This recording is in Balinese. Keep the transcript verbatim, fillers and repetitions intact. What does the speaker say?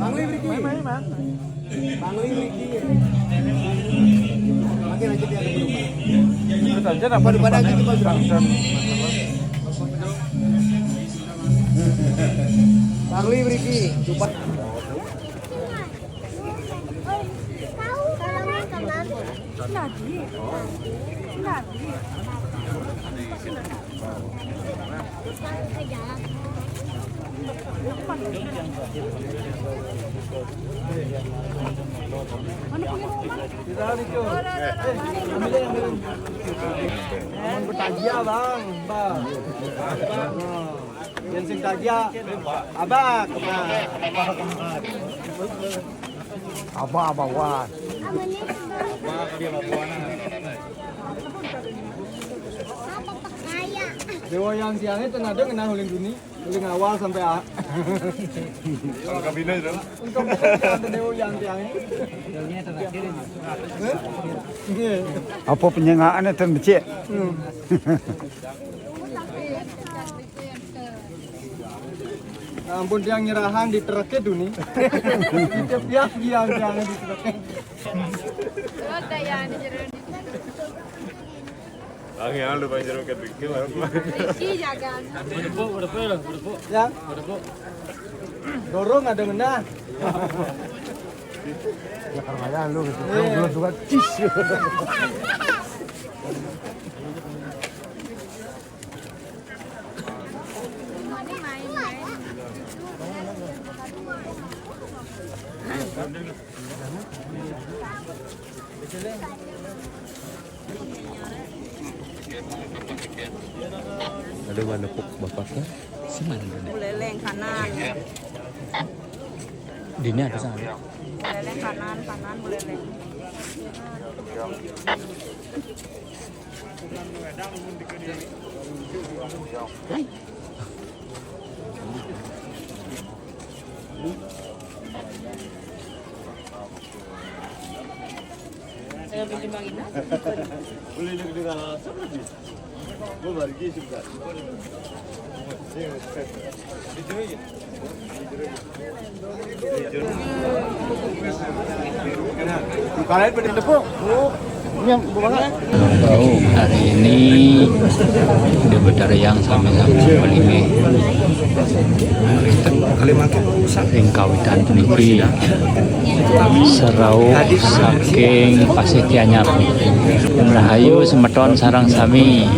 Bang Lim Riki. Bang Lim Riki. Makin aja dia ke rumah. Kita aja nampak di mana kita. Bang Lim Riki. Lupa. Amun bertajiah, Bang. Bang. Yang sing tajiah, Abak. Abak, Abak, wah. Dewa yang tiangnya tenada ngenah ulin duni, ulin awal sampai a-, kalau kabina itu. Untuk ada Dewa yang tiangnya. Hah? Iya. Apa penyengaannya ten becik? Hmm. Ampun, tiang nyerahan di truknya duni. Tiap tiang tiang di truknya. Ang yang lu banjir ke pikir. Isi jagaan. Udah po, udah po, udah po. Ya. Udah po. Dorong ada menah. Ya karena lu gitu. Lu belum juga cis. Ada mana pok bapaknya? Si mana? Buleleng kanan. Dini ada sana. Buleleng kanan, kanan buleleng. Kalian pada tepuk. Oh, ini yang gimana? Tahu hari ini di Betara yang sama-sama melime. Ring kawitan puniki seraup saking Pasir Tianyar. Rahayu semeton sareng sami.